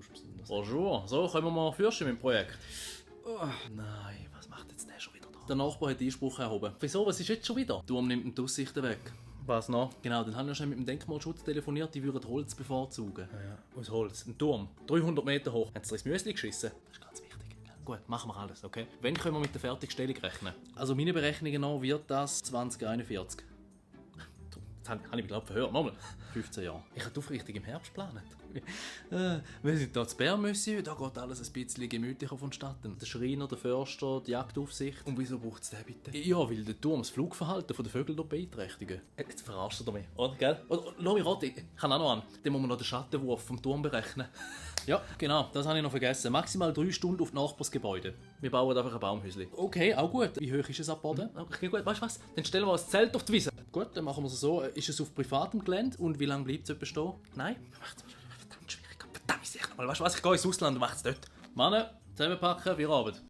sonst besonders? Bonjour. So, können wir mal fürschen mit dem Projekt? Oh, nein, was macht jetzt der schon wieder da? Der Nachbar hat Einspruch erhoben. Wieso, was ist jetzt schon wieder? Turm nimmt ihm die Aussichten weg. Was noch? Genau, dann haben wir schon mit dem Denkmalschutz telefoniert, die würden Holz bevorzugen. Ja, aus Holz. Ein Turm. 300 Meter hoch. Haben sie ins Müsli geschissen? Das ist ganz wichtig. Gut, machen wir alles, okay? Wann können wir mit der Fertigstellung rechnen? Also meine Berechnungen nach wird das 2041. Jetzt habe ich mich glaube verhört. Nochmal. 15 Jahre. Ich habe die Aufrichtung im Herbst geplant. Wir sind hier zu Bern, Monsieur. Da geht alles ein bisschen gemütlicher vonstatten. Der Schreiner, der Förster, die Jagdaufsicht. Und wieso braucht es den bitte? Ja, weil der Turm das Flugverhalten der Vögel dort beeinträchtigen. Jetzt verarschst du mich, oder? Gell? Lass mich raten, ich kann auch noch an. Dann muss man noch den Schattenwurf vom Turm berechnen. Ja, genau, das habe ich noch vergessen. Maximal 3 Stunden auf Nachbarsgebäude. Wir bauen einfach ein Baumhäuschen. Okay, auch gut. Wie hoch ist es ab Boden? Okay, gut, weißt du was? Dann stellen wir ein Zelt auf die Wiese. Gut, dann machen wir es so. Ist es auf privatem Gelände und wie lange bleibt es etwa stehen? Nein? Verdammt schwierig. Verdammt, ich sag nochmal. Weißt du was? Ich gehe ins Ausland und mache es dort. Männer, zusammenpacken, wir arbeiten.